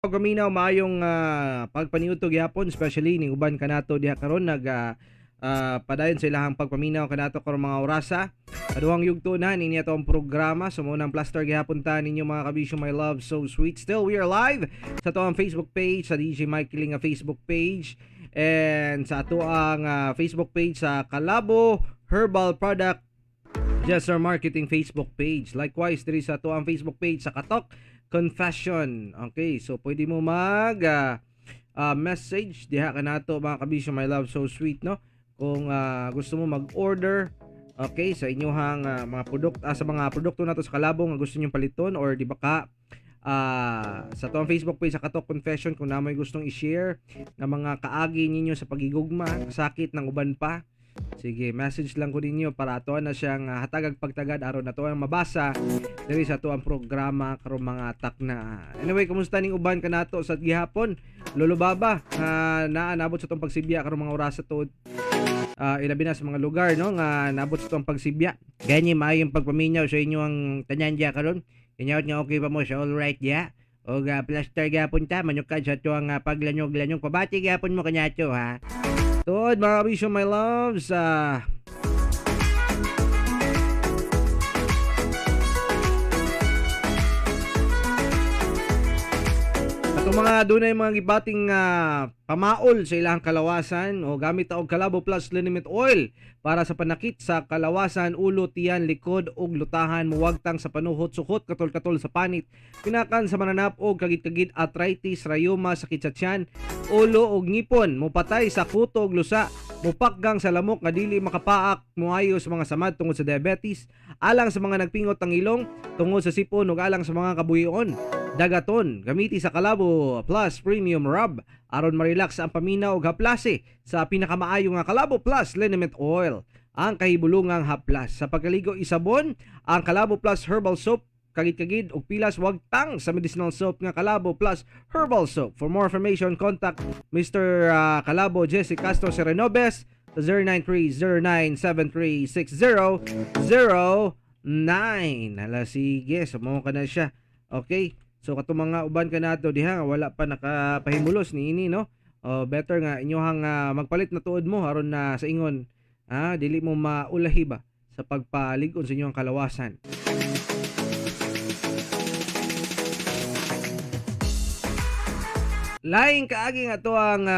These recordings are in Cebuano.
Pagpaminaw, maayong pagpaniudto gihapon, especially ning uban kanato diha karon nag padayon sa ilahang pagpaminaw kanato karon mga orasa. Kaduhang yugto na ninyo atong programa. So mao nang plaster gihapon ta ninyo, mga kabisyo, my love so sweet. Still we are live sa ato ang Facebook page, sa DJ Mike Kilinga Facebook page, and sa ato ang Facebook page sa Kalabo Herbal Product Jesser Marketing Facebook page. Likewise, diri sa ato ang Facebook page sa Katok Confession. Okay, so pwede mo mag message diha kanato, mga kabisyo, my love so sweet, no? Kung gusto mo mag-order, okay, sa inyong mga produkto, sa mga produkto nato sa Kalabo nga gusto niyo paliton, or di ba ka sa atong Facebook page sa Katok Confession kung namoy gustong i-share nga mga kaagi ninyo sa pagigugma, sakit ng uban pa. Sige, message lang ko ninyo para ato na siyang hatagag pagtagad aron nato ang mabasa diri sa ato ang programa karong mga takna. Anyway, kumusta ning uban kanato sa gihapon? Lolo Baba, naa nabot sa atong pagsibya karong mga orasa to, ilabi na sa mga lugar, no, nga nabot sa atong pagsibya. Gani, maayong pagpaminaw sa inyo ang tanan diya karon. Kinyaot nga okay pa mo sa all right diya. O ga plaster gyapon ta manukad sa tuang paglanyog-lanyog, pabati gyapon mo kanyato ha. Tuod, mga kabisyo, my loves, atong mga dunay mga gibating pamaol sa ilang kalawasan o gamit og Kalabo Plus Liniment Oil para sa panakit sa kalawasan, ulo, tiyan, likod ug lutahan, muwagtang sa panuhot, sukot, katol-katol sa panit, pinakan sa mananap og kagid-kagid, arthritis, rayuma, sakit sa tiyan, ulo ug ngipon, mupatay sa kuto ug lusa, mupakgang sa lamok nga dili makapaak, muayo sa mga samad tungod sa diabetes, alang sa mga nagpingot ang ilong tungod sa sipon ug alang sa mga kabuhion. Dagaton, gamiti sa Kalabo Plus Premium Rub aron ma-relax ang paminaw ug haplase sa pinakamaayo nga Kalabo Plus Liniment Oil. Ang kahibulungang haplas. Sa pagkaligo, isabon ang Kalabo Plus Herbal Soap, kagid-kagid ug pilas wagtang sa medicinal soap nga Kalabo Plus Herbal Soap. For more information, contact Mr. Kalabo Jesse Castro Serenobes sa 09309736009. Hala, sige, sumuha ka na siya. Okay. So katong mga uban kanato diha nga wala pa nakapahimulos niini, no. Oh, better nga inyohang magpalit na tuod mo aron na sa ingon dili mo maulahi ba sa pagpalig-on sa inyong kalawasan. Laing kaagi nga to ang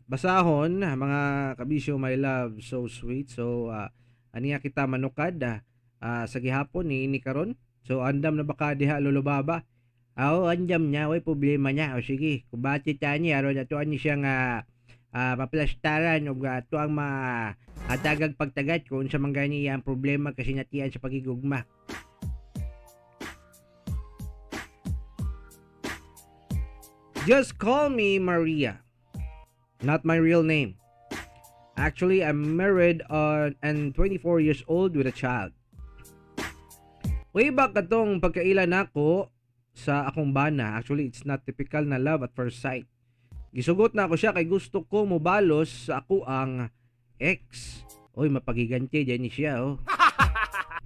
basahon, mga kabisyo, my love so sweet. So aniya kita manukad sa gihapon ni karon. So andam na ba ka diha, Lolo Baba? Aw, andam niya, way problema niya. O sige, kubati tani aron ato ani siya nga maplastaran ug ato ang mahatagag pagtagat kung unsa man gani ang problema kasi natian sa pagigugma. Just call me Maria. Not my real name. Actually, I'm married and 24 years old with a child. Way back katong pagkaila nako sa akong bana, actually it's not typical na love at first sight. Gisugot na ako siya kay gusto ko mobalos sa ako ang ex. Oy, mapagigante diyan ni siya oh.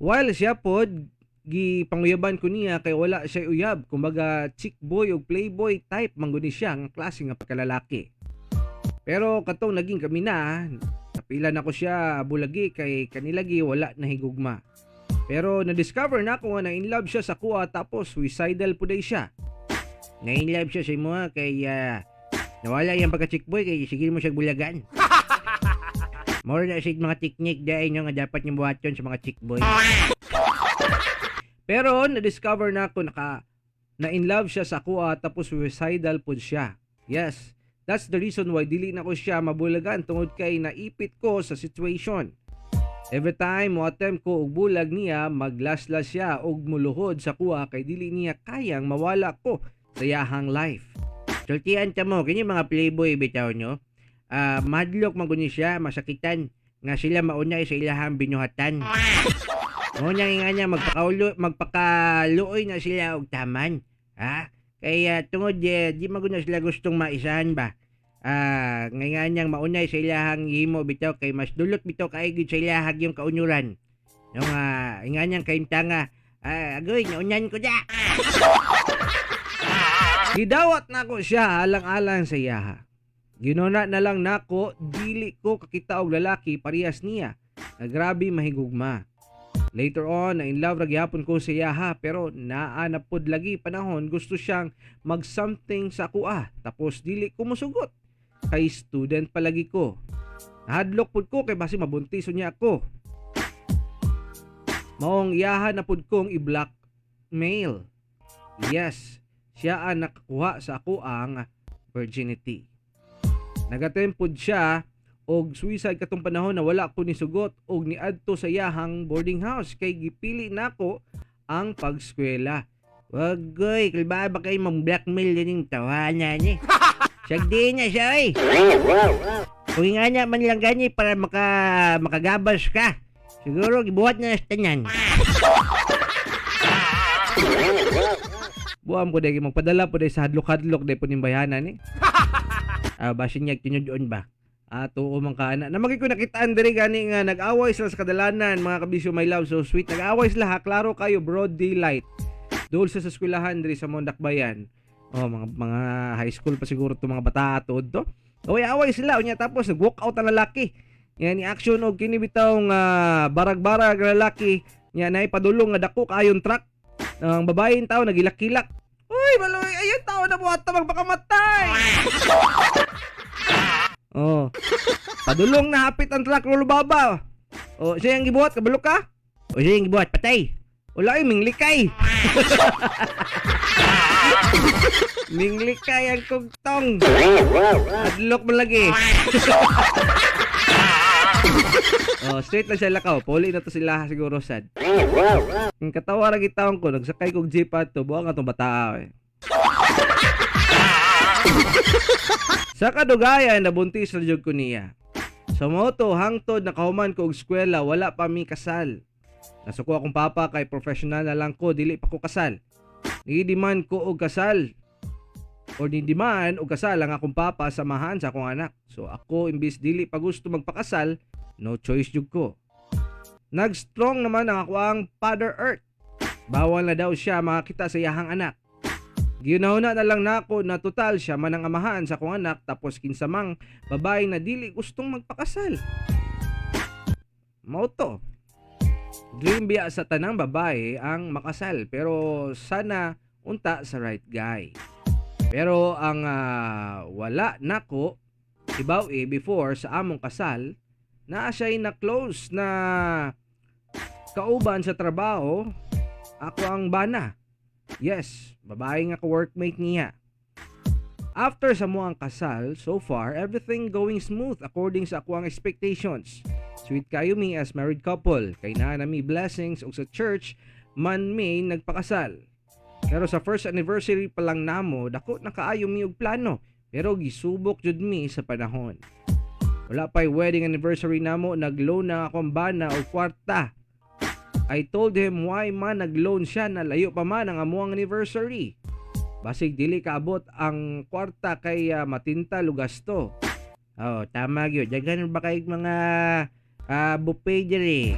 While siya pod gipanguyaban ko niya kay wala siya uyab, kumbaga chick boy o playboy type man gud ni siya nga klase nga pagkalalaki. Pero katong naging kami na, napila na ko siya bulagi kay kanilagi wala na higugma. Pero na-discover na ako nga na in love siya sa kuha, tapos suicidal po day siya. Na in love siya sa imo kay nawala yung pagka chick boy kay sige mo siya bulagan. More na siya mga technique dahil nyo nga dapat nyo buhaton sa mga chick boy. Pero na-discover na ako na in love siya sa kuha tapos suicidal po siya. Yes, that's the reason why dili na ko siya mabulagan tungod kay naipit ko sa situation. Every time mo attempt ko og bulag niya, maglaslas siya og muluhod sa kuha kay dili niya kayang mawala ko sa iyahang life. Sultian ta mo, kini mga playboy bitaw nyo. Madlok man guni siya, masakitan nga sila maunay sa ilahang binuhatan. Mo nya nga niya magpakaluoy na sila og taman. Ha? Kaya tungod di man gud na sila gustong maisahan ba. Nga niyang maunay sa ilahang himo bitaw kay mas dulot bitaw kay gid sa ilahag yung kaunuran. No nga nga niyang kahimtanga, agoy naunan ko da. Gidawat nako siya alang-alang sa iyaha. Ginuna na lang nako dili ko kakita og lalaki parehas niya na grabe mahigugma. Later on, na in love ra gihapon ko sa iyaha, pero naa na pod lagi panahon gusto siyang mag something sa akoa, tapos dili ko musugot kay student palagi ko. Nahadlok pud ko kay basi mabuntis niya ako. Maong iyaha na pud kong i-blackmail. Yes, siya ang nakakuha sa ako ang virginity. Nag-attempt pud siya og suicide katong panahon na wala ko ni sugot og niadto sa iyahang boarding house kay gipili nako ang pagskwela. Wagoy, kalba ba kayo mang-blackmail din yung tawanan niya? Sagdi niya siya, oy. Kung nga niya man lang gani para makagabas ka. Siguro, gibuhat na sa tanan. Buam ko dahil magpadala po dahil sa hadlok-hadlok dahil po ning bayanan eh. Ah, basin niya tinudoon ba? Ah, tuo man ka ana. Namagay ko nakitaan diri gani nga nag-away sila sa kadalanan, mga kabisyo, my love, so sweet. Nag-away sila ha, klaro kayo, broad daylight. Dool sa eskwelahan diri sa Mondakbayan. Oh, mga high school pa siguro to, mga bata tuod to. Away-away sila unya, tapos nag-walk out ang lalaki. Yan ni action og kini bitawng barag-barag nga lalaki nya nay padulong nga dako kayon truck. Ang babaeng tao nagilak-kilak. Uy, baloy, ayun tao na buhat ta magpakamatay. Oh. Padulong na hapit ang truck lulubaba. Oh, siya ang gibuhat, kabalo ka? O siya yung gibuhat, patay. Wala ay minglikay. Minglikay ang kugtong. Adlok mo lagi. Oh, straight lang siya lakaw. Puli na to sila siguro sad. Ang katawa ra gitawon ko, nagsakay kog jeep ato, buang atong bataa eh. Sa kadugayan, nabuntis na jud ko niya. Sa moto, hangtod nakahuman ko og eskwela, wala pa mi kasal. Nasuko akong papa kay professional na lang ko, dili pa ko kasal. Ni-demand ko og kasal or ni-demand og kasal ang akong papa samahan sa akong anak. So ako, imbis dili pa gusto magpakasal, no choice jud ko. Nag-strong naman ang ako ang Father Earth. Bawal na daw siya makakita sa iyahang anak. Giunahuna na lang nako na total siya man ang amahan sa akong anak, tapos kinsamang babae na dili gustong magpakasal. Mao to. Dream biya sa tanang babae ang makasal, pero sana unta sa right guy. Pero ang wala nako ibaw eh, before sa among kasal, naa siya'y na close na kauban sa trabaho ako ang bana. Yes, babae nga ka-workmate niya. After sa mo ang kasal, so far everything going smooth according sa ako ang expectations. Sweet kayo mi as married couple, kay naa na mi blessings ug sa church man mi nagpakasal. Pero sa first anniversary pa lang namo, dako na kaayo mi og plano, pero gisubok jud mi sa panahon. Wala pa'y wedding anniversary namo, nag-loan na akong bana og kwarta. I told him why man nag-loan siya na layo pa man ang amuang anniversary. Basig dili kaabot ang kwarta kay matintal og gasto. Oh, tama gyud. Daghan ba kay mga buffet diri?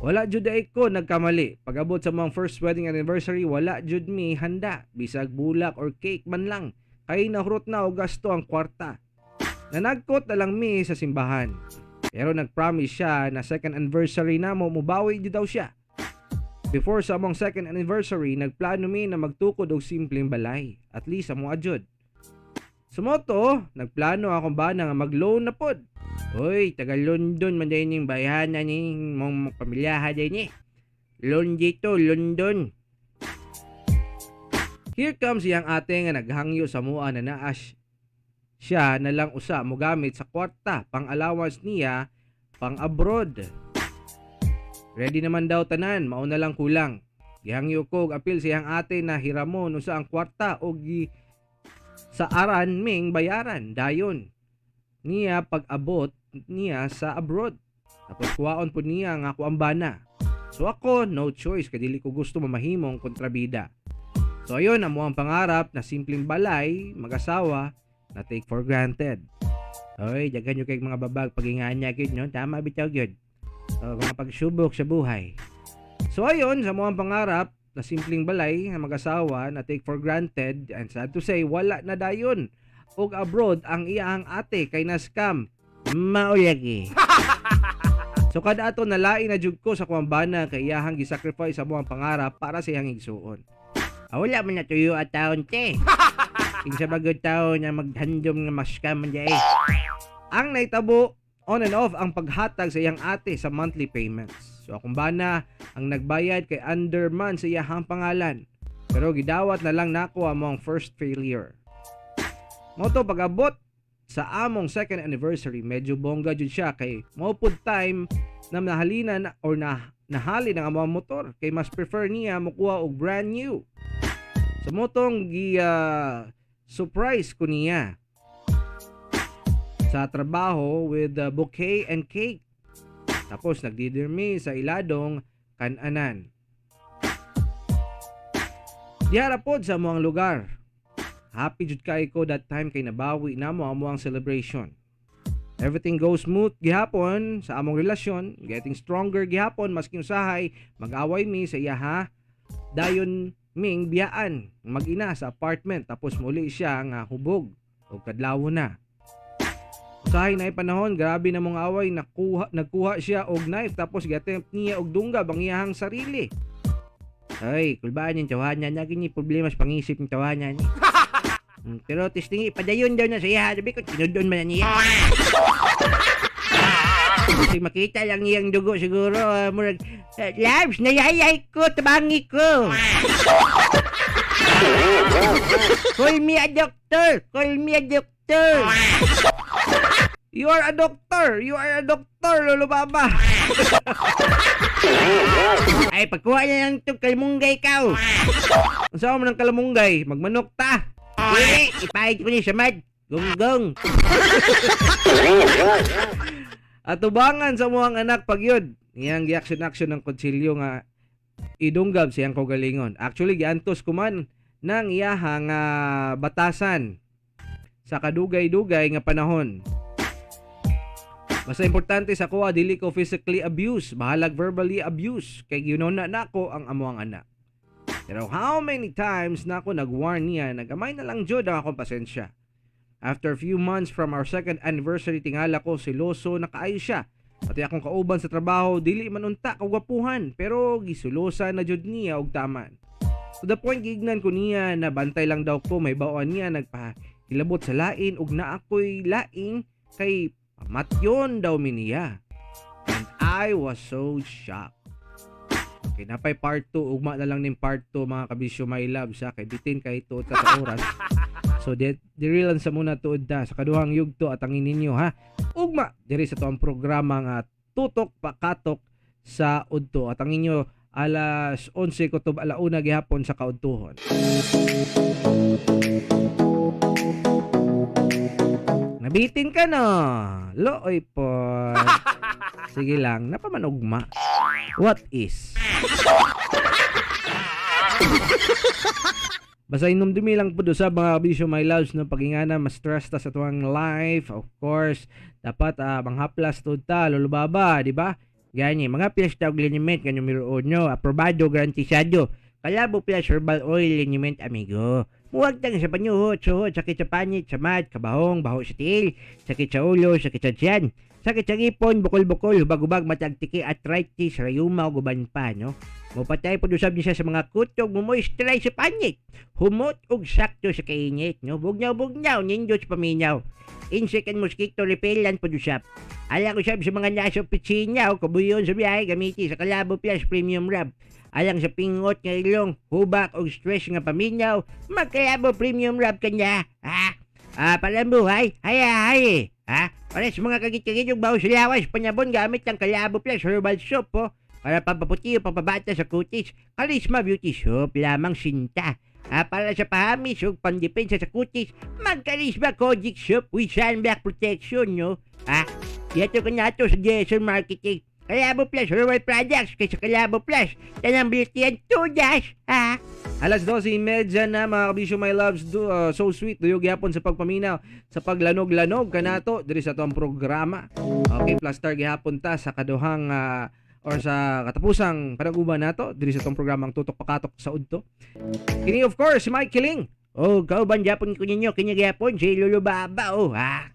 Wala jud ay ko nagkamali. Pag-abot sa mga first wedding anniversary, wala jud mi handa bisag bulak or cake man lang. Kay nahurot na og gasto ang kwarta. Nanagkot na lang mi sa simbahan. Pero nag-promise siya na second anniversary namo mubawi jud daw siya. Before sa among second anniversary, nagplano mi na magtukod og simpleng balay. At least amo jud. Sumoto, nagplano akong bana nga mag-loan na pod. Uy, taga London man din yung bayhana ni mong pamilyaha din eh. Loan dito, London. Here comes iyang ate nga naghangyo sa mua na naa siya na lang usa mogamit sa kwarta pang allowance niya pang abroad. Ready naman daw tanan, mao na lang kulang. Gihangyo ko og apil sa iyang ate na hiramon usa ang kwarta og gi sa aran ming bayaran dayon niya pag-abot niya sa abroad. Tapos kuwaon po niya nga ako ang bana. So ako, no choice kay dili ko gusto mamahimong kontrabida. So ayun, amo ang pangarap na simpleng balay, mag-asawa, na take for granted. Oy, daghan nyo kay mga babag paginganya gyud no. Tama bitaw gyud. Oh, mga pagsubok sa buhay. So ayun, sa mo ang pangarap, na simpleng balay nga mag-asawa na take for granted, and sad to say, wala na dayon. Og abroad ang iyang ate kay na scam. Mao lagi. So kada ato nalain na jud ko sa kuang bana kay iyahang gisacrifice sa ang pangarap para sa iyang igsuon. Ah, wala man na tuyo at taon te. Kinsa ba gud taon na maghandom nga ma-scam man diay? Ang naitabo, on and off ang paghatag sa iyang ate sa monthly payments. So akong bana ang nagbayad kay under man sa iyahang pangalan. Pero gidawat na lang nako among first failure. Mao to pag-abot sa among second anniversary, medyo bongga jud siya kay mao pud time na nahalinan or na nahalin ang among motor kay mas prefer niya mokuha og brand new. So mao tong gi surprise ko niya sa trabaho with a bouquet and cake. Tapos nagdinner mi sa iladong kananan. Diha ra pod sa among lugar. Happy jud kay ko that time kay nabawi namo ang among celebration. Everything goes smooth gihapon sa among relasyon, getting stronger gihapon maski usahay mag-away mi sa iyaha. Dayon ming biyaan mag-ina sa apartment, tapos muli siya nga hubog og kadlawon na. Usahay na panahon, grabe na mong away, nagkuha siya og knife tapos gi-attempt niya og dunggab ang iyahang sarili. Ay, kulbaan yung tawanan. Lagi niya problema sa pangisip ng tawanan. Pero testing, padayon daw na sa iya. Sabi ko, tinudon man na niya. Kasi makita lang niyang dugo siguro. Murag, "Labs, nayayay ko, tabangi ko. Call me a doctor! Call me a doctor!" You are a doctor! You are a doctor, Lolo Baba! Ay, pagkuha niya lang itong kalmunggay ka. Unsa man ang kalamunggay? Magmanok ta! Dili, ipahid ko niya sa mad. Gonggong. Atubangan sa among anak pag yun. Iyang gi-action-action ng kutsilyo nga idunggab siyang kaugalingon. Actually, giantos ko man ng iyahang batasan sa kadugay-dugay nga panahon. Basta importante sa kuha, dili ko physically abuse, bahalag verbally abuse kay giunona nako ang amuang anak. Pero how many times na ako nag-warn niya, nagamay na lang jud ang akong pasensya. After a few months from our second anniversary, tingala ko seloso na kaayo siya. Pati akong kauban sa trabaho, dili man unta kagwapuhan, pero gisulosa na jud niya og taman. To the point gignan ko niya na bantay lang daw ko, may bawaan niya nagpahilabot sa lain ug naa ko'y laing kay pamatyon daw mi niya. And I was so shocked. Okay, napay part 2, ugma na lang ning part 2, mga kabisyo my love, sa kay bitin kay tuod ta sa oras. So diri lang sa muna tuod ta sa kaduhang yugto at ang ninyo ha. Ugma diri sa tuang programa nga Tutok Pakatok sa Udto at ang inyo alas 11 kutob alauna gihapon sa kaudtuhon. Nabitin ka no. Looy po. Sige lang, napamanugma. What is? Basta inumdumi lang po do sa mga kabisyo my loves no, pagingana mas stress ta sa tuwang life. Of course, dapat manghaplas tud ta, Lolo Baba, di ba? Gani, mga plus tawag liniment nga numero uno, aprobado, garantisado. Kalabo Plus Herbal Oil Liniment, amigo. Muwag tang sa panyuhot, suhot, sakit sa panit, samad, kabahong, baho sa tiil, sakit sa ulo, sakit sa tiyan, sakit sa ngipon, bukol-bukol, hubag-hubag, matagtiki, arthritis, rayuma, o guban pa, no? Mupatay po usab niya sa mga kutog, mumoisturize sa panit. Humot og sakto sa kainit, no? Bugnaw-bugnaw, nindot sa paminaw. Insect and mosquito repellent po usab. Alang usab sa mga nasa opisina o kabuyon sa biyahe, gamiti sa Kalabo Plus Premium Rub. Alang sa pingot nga ilong, hubak og stress nga paminaw, magkalabo Premium Rub kanya. Ha? Ah, palambuhay, hay hay. Ha? Para sa mga kagit-kagit yung baho sa lawas, panyabon gamit ng Kalabo Plus Herbal Soap po. Para pampaputi o pampabata sa kutis, Charisma Beauty Soap lamang sinta. Ah, para sa pahamis o pandepensa sa kutis, mag-Charisma Kojic Soap with sunblock protection, no? Ah, dito ko na ito sa Jason Marketing. Kalabo Plus Herbal Products kaysa Kalabo Plus. Tanang beauty and tudas, ha? Alas 12:30 na, mga kabisyo my loves, so sweet duyog gyapon sa pagpaminaw sa paglanog-lanog kanato diri sa atong programa. Okay, plaster gihapon ta sa kaduhang or sa katapusang panag-uban nato diri sa atong programang Tutok Pakatok sa Udto. Kini, of course, si Mike Kiling. Oh, kauban gyapon ko ninyo, kini gyapon si Lolo Baba, oh, ha.